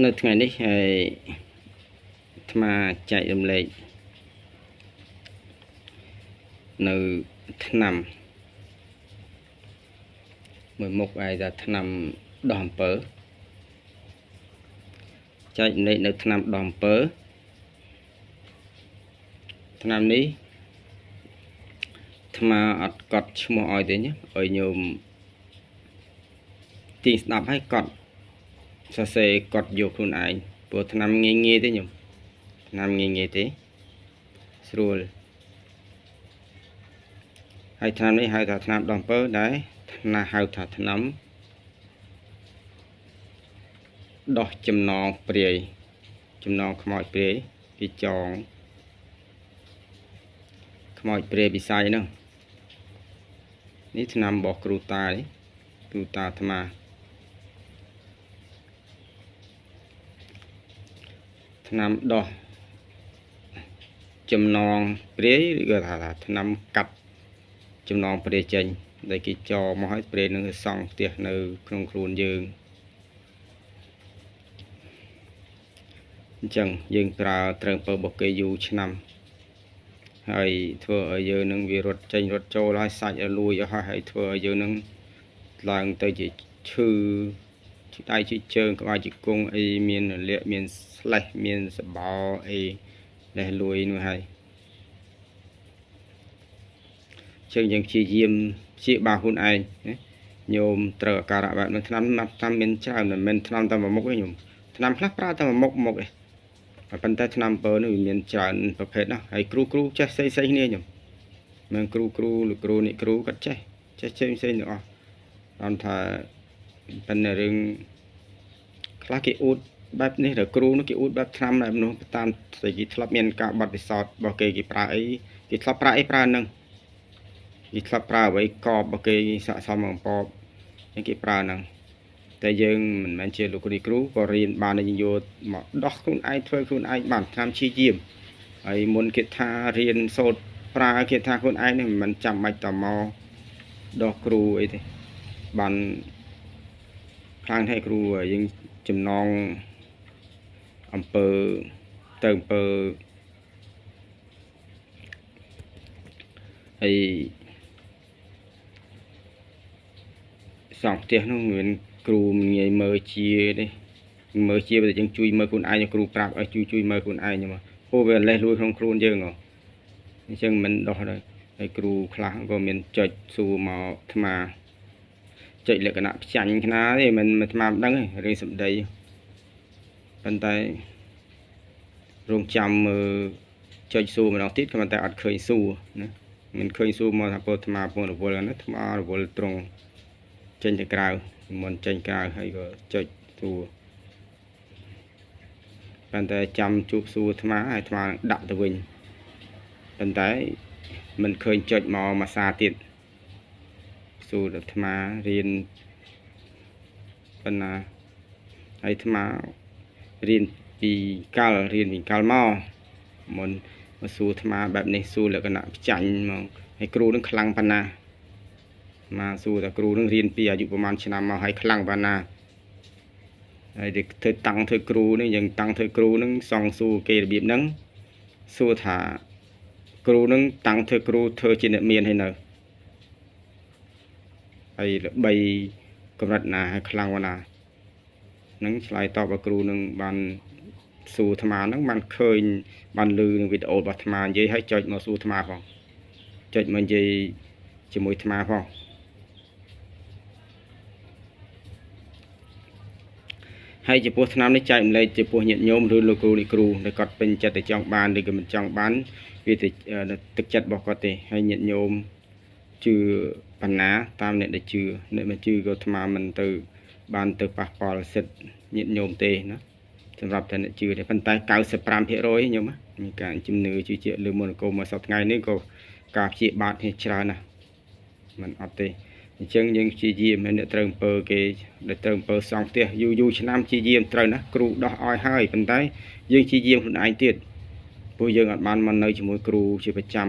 នៅថ្ងៃនេះហើយអាត្មាចែករំលែកនៅថ្នាំមួយមុខឯថាថ្នាំដោះអំពើចែករំលែកនៅថ្នាំដោះអំពើថ្នាំនេះអាត្មាអត់កត់ឈ្មោះឲ្យទេឲ្យញោមទាញស្ដាប់ហើយកត់សរសេរកត់យកខ្លួនឯងព្រោះថ្នាំងាយងាយទេញោមថ្នាំងាយងាយទេស្រួលហើយថ្នាំនេះហៅថាថ្នាំដោះអំពើដែរថ្នាំហៅថាថ្នាំដោះចំណងព្រាយចំណងខ្មោចព្រាយគេចងខ្មោចព្រាយពិសីហ្នឹងនេះថ្នាំរបស់គ្រូតានេះគ្រូតាអាត្មាថ្នាំដោះចំណងព្រាយឬក៏ថាថ្នាំកាត់ចំណងព្រាយចេញដែលគេចងមកឲ្យព្រាយនឹងសង់ផ្ទះនៅក្នុងខ្លួនយើងអញ្ចឹងយើងប្រើត្រូវអំពើរបស់គេយូរឆ្នាំហើយធ្វើឲ្យយើងនឹងវារត់ចេញរត់ចូលហើយសាច់ឲ្យលួយអស់ហើយធ្វើឲ្យយើងនឹងឡើងទៅជាឈឺជាដៃជាជើងក្បាលជាគង់អីមានរលាកមានស្លេះមានសបោអីលេះលួយនោះហើយជើងយើងព្យាយាមព្យាបាលខ្លួនឯងណាញោមត្រូវអាការៈបែបនេះថ្នាំថ្នាំមានច្រើនមិនមែនថ្នាំតែមួយមុខទេញោមថ្នាំខ្លះប្រើតែមួយមុខមុខទេប៉ុន្តែថ្នាំអំពើនេះវាមានច្រើនប្រភេទណាស់ហើយគ្រូគ្រូចេះផ្សេងផ្សេងគ្នាញោមមិនគ្រូគ្រូលោកគ្រូនេះគ្រូគាត់ចេះចេះផ្សេងផ្សេងទាំងអស់តាមថាប៉ុន្តែរឿងខ្លះគេអួតបែបនេះឬគ្រូនោះគេអួតបែបថ្នាំបែបនោះតាមស្អីគេធ្លាប់មានការបត់ពិសោធន៍របស់គេគេប្រើអីគេធ្លាប់ប្រើអីប្រើហ្នឹងគេធ្លាប់ប្រើអ្វីកបរបស់គេស័កសមអំពបអញ្ចឹងគេប្រើហ្នឹងតែយើងមិនមែនជាលោកគ្រូគ្រូក៏រៀនបានយើងយកមកដោះខ្លួនឯងធ្វើខ្លួនឯងបានថ្នាំព្យាយាមហើយមុនគេថារៀនសូត្រប្រើគេថាខ្លួនឯងនេះមិនចាំបាច់តមកដោះគ្រូអីទេបានខ្លាំងហើយគ្រូយើងចំណងអំពើទៅអំពើហើយសង់ផ្ទះនោះមានគ្រូមិនងាយមើលជាទេមើលជាតែយើងជួយមើលខ្លួនឯងគ្រូប្រាប់ឲ្យជួយជួយមើលខ្លួនឯងហ្នឹងព្រោះវាលេះលួយក្នុងខ្លួនយើងហ៎អញ្ចឹងមិនដោះដែរហើយគ្រូខ្លះក៏មានចុចសួរមកអាត្មាចុចលក្ខណៈផ្ចាញ់ខ្នាទេមិនអាត្មាមិនដឹងទេរឿងសម្ដីប៉ុន្តែរងចាំមើលចុចសួរម្ដងទៀតគ្រាន់តែអត់ឃើញសួរណាមិនឃើញសួរមកថាពោអាត្មាពងរវល់ណាអាត្មារវល់ត្រង់ចេញទៅក្រៅមុនចេញក្រៅហើយក៏ចុចសួរប៉ុន្តែចាំជួបសួរអាត្មាហើយអាត្មាដាក់ទៅវិញប៉ុន្តែមិនឃើញចុចមកមួយសាទៀតសួរអាត្មារៀនប៉ុណ្ណាហើយអាត្មារៀនពីកាលរៀនពីកាលមកមុនមកសួរអាត្មាបែបនេះសួរលក្ខណៈផ្ចាញ់ហ្មងហើយគ្រូនឹងខ្លាំងប៉ុណ្ណាមកសួរថាគ្រូនឹងរៀនពីអាយុប្រហែលឆ្នាំមកហើយខ្លាំងប៉ុណ្ណាហើយធ្វើតាំងធ្វើគ្រូនេះយើងតាំងធ្វើគ្រូនឹងសងសួរគេរបៀបហ្នឹងសួរថាគ្រូនឹងតាំងធ្វើគ្រូធ្វើជាអ្នកមានហើយនៅហើយល្បីកម្រិតណាហើយខ្លាំងប៉ុណ្ណានឹងឆ្លើយតបឲ្យគ្រូនឹងបានសួរអាត្មាហ្នឹងបានឃើញបានឮនឹងវីដេអូរបស់អាត្មានិយាយហើយចុចមកសួរអាត្មាផងចុចមកនិយាយជាមួយអាត្មាផងហើយចំពោះថ្នាំនេះចែកម្លែកចំពោះញាតិញោមឬលោកគ្រូនេះគ្រូដែលគាត់ពេញចិត្តតែចង់បានឬក៏មិនចង់បានវាទៅទឹកចិត្តរបស់គាត់ទេហើយញាតិញោមជឿបណ្ណាតាមអ្នកដែលជឿអ្នកមិនជឿក៏អាត្មាមិនទៅបានទៅប៉ះពាល់សិទ្ធិញាតិញោមទេណាសម្រាប់តែអ្នកជឿទេប៉ុន្តែ 95% ញោមមានការជំនឿជឿជាក់លើមន្តអាគមមកសប្តាហ៍ថ្ងៃនេះក៏ការព្យាបាទនេះច្រើនណាស់មិនអត់ទេអញ្ចឹងយើងព្យាយាមអ្នកត្រូវអំពើគេដែលត្រូវអំពើសង់ផ្ទះយូរយូរឆ្នាំព្យាយាមត្រូវណាគ្រូដោះឲ្យហើយប៉ុន្តែយើងព្យាយាមខ្លួនឯងទៀតព្រោះយើងអត់បានមកនៅជាមួយគ្រូជាប្រចាំ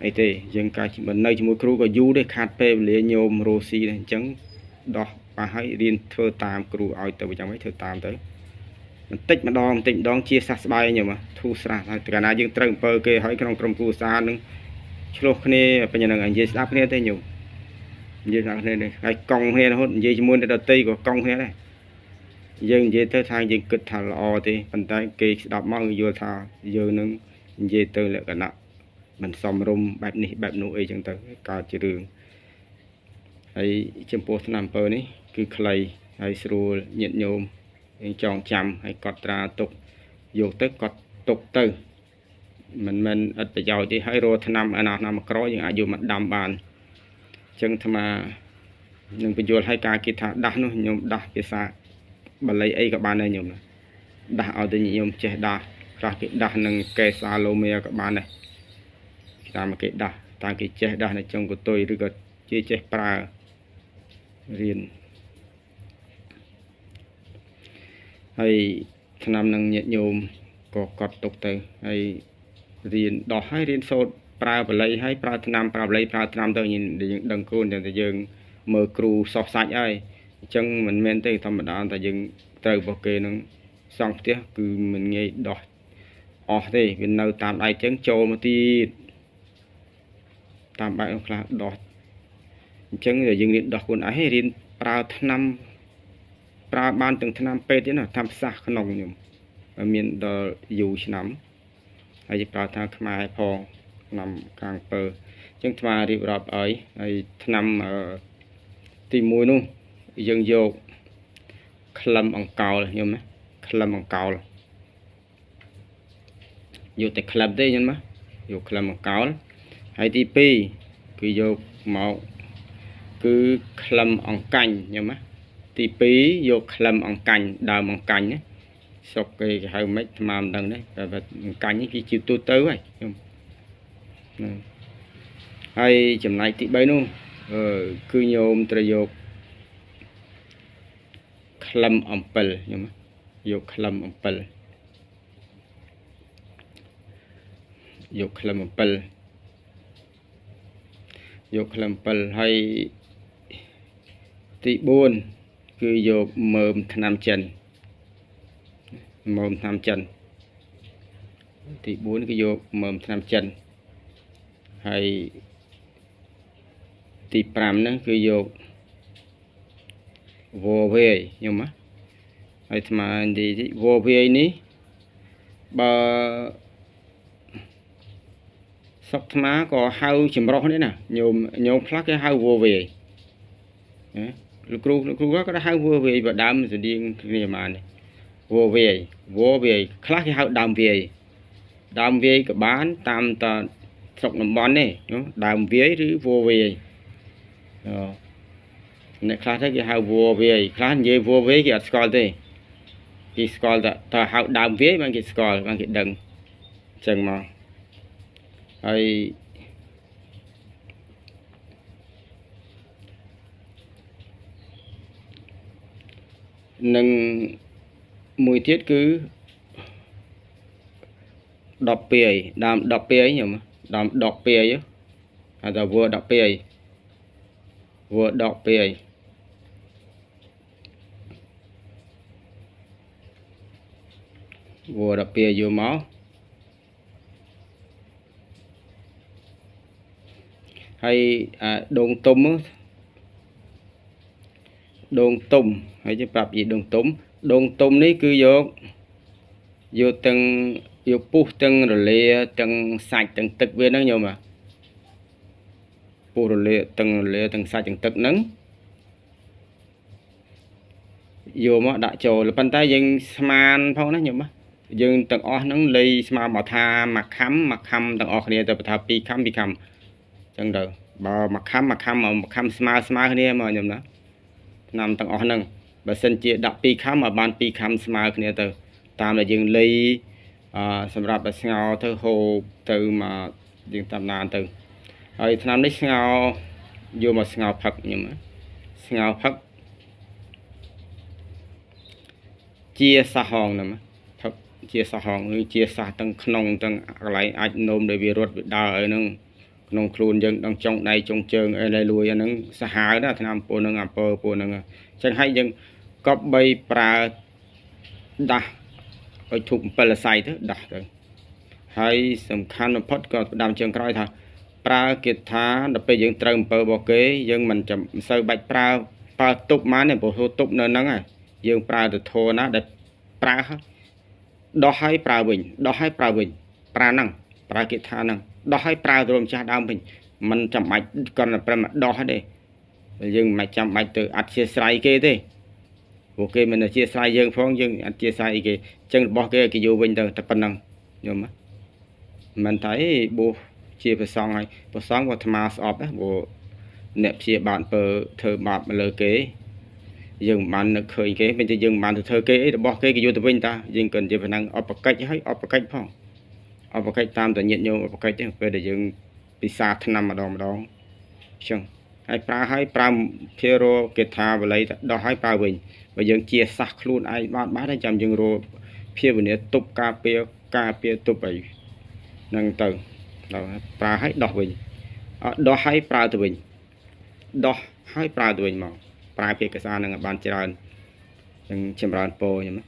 អីទេយើងការនៅជាមួយគ្រូក៏យូរដែរខាតពេលវេលាញោមរស់ស៊ីដែរអញ្ចឹងដោះប៉ះឲ្យរៀនធ្វើតាមគ្រូឲ្យទៅយ៉ាងម៉េចធ្វើតាមទៅ បន្តិចម្ដងបន្តិចម្ដងជាសះស្បើយញោមធូរស្រាសហើយកាលណាយើងត្រូវអំពើគេហើយក្នុងក្រុមគ្រួសារនឹងឆ្លោះគ្នាពេញហ្នឹងនិយាយស្ដាប់គ្នាទេញោមនិយាយស្ដាប់គ្នានេះហើយកង់គ្នារហូតនិយាយជាមួយអ្នកដទៃក៏កង់គ្នាដែរយើងនិយាយទៅថាយើងគិតថាល្អទេប៉ុន្តែគេស្ដាប់មកយល់ថាយើងនឹងនិយាយទៅលក្ខណៈមិនសមរម្យបែបនេះបែបនោះអីចឹងទៅកើតជារឿងហើយចំពោះថ្នាំអំពើនេះគឺខ្លីហើយស្រួលញាតិញោមយើងចងចាំហើយកត់ត្រាទុកយកទៅកត់ទុកទៅមិនមែនឥតប្រយោជន៍ទេហើយរកថ្នាំអាណាថ្នាំក្រយើងអាចយកមកដាំបានអញ្ចឹងអាត្មានឹងបញ្យល់ឲ្យការគេថាដាស់នោះញោមដាស់ភាសាបាលីអីក៏បានដែរញោមដាស់ឲ្យទៅញោមចេះដាស់ខ្លះគេដាស់នឹងកេសាឡូមេក៏បានដែរតាមគេដាស់តាមគេចេះដាស់នៅចុងកតុយឬក៏ជាចេះប្រើរៀនហើយថ្នាំនឹងញាតិញោមក៏កត់ទុកទៅហើយរៀនដោះហើយរៀនសូត្រប្រើបាលីហើយប្រើថ្នាំប្រើបាលីប្រើថ្នាំទៅយើងដឹងខ្លួនតែយើងមើលគ្រូសោះសាច់ហើយអញ្ចឹងមិនមែនទេធម្មតាតែយើងត្រូវរបស់គេនឹងសង់ផ្ទះគឺមិនងាយដោះអស់ទេវានៅតាមដៃចឹងចូលមកទៀតតាមបែបខ្លះដោះអញ្ចឹងយើងរៀនដោះខ្លួនឯងរៀនប្រើថ្នាំប្រើបានទាំងថ្នាំពេទ្យទៀតណាថ្នាំផ្សះក្នុងខ្ញុំមានដល់យូរឆ្នាំហើយប្រើថាខ្មែរផងថ្នាំខាងពើអញ្ចឹងថ្មរៀបរាប់ឲ្យហើយថ្នាំទី1នោះយើងយកក្លឹមអង្កោលខ្ញុំណាក្លឹមអង្កោលយកតែក្លឹមទេខ្ញុំណាយកក្លឹមអង្កោលហើយទី2គឺយកមកគឺក្លឹមអង្កាញ់ខ្ញុំណាទី2យកក្លឹមអង្កាញ់ដើមអង្កាញ់ណាស្រុកគេគេហៅម៉េចអាត្មាមិនដឹងទេតែអង្កាញ់នេះគេជាទូទៅហើយខ្ញុំហើយចំណែកទី3នោះគឺញោមត្រូវយកក្លឹមអំពិលខ្ញុំយកក្លឹមអំពិលយកក្លឹមអំពិលយកក្លឹមអំពិលហើយទី4គឺយកមើមថ្នាំចិនមើមថ្នាំចិនទី4គឺយកមើមថ្នាំចិនហើយទី5ហ្នឹងគឺយកវវាយខ្ញុំណាហើយអាត្មានិយាយវវាយនេះបើស្រុកអាត្មាក៏ហៅចម្រុះនេះណាញោមខ្លះគេហៅវវាយណាលោកគ្រូក៏ហៅវវាយបើដើមស្តៀងគ្នាបាននេះវវាយវវាយខ្លះគេហៅដើមវាយដើមវាយក៏បានតាមតស្រុកតំបន់នេះដើមវាយឬវវាយអ្នកខ្លះទៅគេហៅវវាយខ្លះនិយាយវវាយគេអត់ស្គាល់ទេគេស្គាល់តែហៅដើមវាយបានគេស្គាល់បានគេដឹងអញ្ចឹងមកហើយនឹងមួយទៀតគឺ12ដើម12ខ្ញុំដើម12ហៅថាវ12វ12វ12យកមកហើយដងទុំដងទុំហើយគេប្រាប់ពីដងទុំដងទុំនេះគឺយកទាំងយកពុះទាំងរលាទាំងសាច់ទាំងទឹកវាហ្នឹងញោមពុះរលាទាំងរលាទាំងសាច់ទាំងទឹកហ្នឹងយកមកដាក់ចូលប៉ុន្តែយើងស្មានផងណាញោមយើងទាំងអស់ហ្នឹងលៃស្មើមកថាមួយខំមួយខំទាំងអស់គ្នាទៅបើថា2ខំ2ខំអញ្ចឹងទៅបើមួយខំមួយខំមួយខំស្មើស្មើគ្នាមកញោមណាថ្នាំទាំងអស់ហ្នឹងបើសិនជាដាក់2ខំឲ្យបាន2ខំស្មើគ្នាទៅតាមដែលយើងលៃសម្រាប់តែស្ងោទៅហូបទៅមកយើងតាមដានទៅហើយថ្នាំនេះស្ងោយកមកស្ងោផឹកខ្ញុំស្ងោផឹកជាសហងហ្នឹងផឹកជាសហងឬជាសះទាំងក្នុងទាំងកន្លែងអាចនោមដែលវារត់វាដើរអីហ្នឹងក្នុងខ្លួនយើងដឹងចុងដៃចុងជើងអីឡៃលួយអាហ្នឹងសាហាវណាស់ថ្នាំពួកហ្នឹងអំពើពួកហ្នឹងអញ្ចឹងហើយយើងកប់បីប្រើដាស់ ឲ្យធូប7លស័យទៅ ដោះទៅ។ ហើយសំខាន់បំផុតក៏ផ្ដាំជើងក្រោយថា ប្រើគេថាដល់ពេលយើងត្រូវអំពើរបស់គេ យើងមិនចាំសូវបាច់ប្រើទប់បានទេ ព្រោះទប់នៅហ្នឹងហើយ។ យើងប្រើទៅធរណាដែលប្រើដោះឲ្យប្រើវិញ ដោះឲ្យប្រើវិញ ប្រើហ្នឹង ប្រើគេថាហ្នឹង ដោះឲ្យប្រើទៅម្ចាស់ដើមវិញ មិនចាំបាច់គ្រាន់តែប្រឹមដោះទេ។ យើងមិនចាំបាច់ទៅអធិស្ឋានគេទេ ព្រោះគេមិនអធិស្ឋានយើងផង យើងអធិស្ឋានអីគេ? អញ្ចឹងរបស់គេគេយកវិញទៅ តែប៉ុណ្្នឹងញោម។ មិនថាអីបួសជាប្រសងហើយ ប្រសងក៏អាត្មាស្អប់ដែរ ព្រោះអ្នកព្យាបាទអំពើធ្វើបាបមកលើគេ យើងមិនបាននឹកឃើញគេ មិនតែយើងមិនបានទៅធ្វើគេអី របស់គេគេយកទៅវិញតា។ យើងក៏និយាយប៉ុណ្ណឹង អបកិច្ចហើយ អបកិច្ចផង អបកិច្ចតាមតញាតញោម អបកិច្ចទេ ពេលដែលយើងពិសាថ្នាំម្ដងម្ដងអញ្ចឹងហើយ។ ប្រើឲ្យប្រើភារគេថាវល័យ ដោះឲ្យប្រើវិញ។ បើយើងជាសះខ្លួនឯងបានបានហើយ ចាំយើងរកភាវនាទប់ការពារ ការពារទប់អីហ្នឹងទៅ ដល់ប្រើឲ្យដោះវិញ ដោះឲ្យប្រើទៅវិញ ដោះឲ្យប្រើទៅវិញមក ប្រើពាក្យកសានឹងឲ្យបានច្រើននឹងចម្រើនពរខ្ញុំ។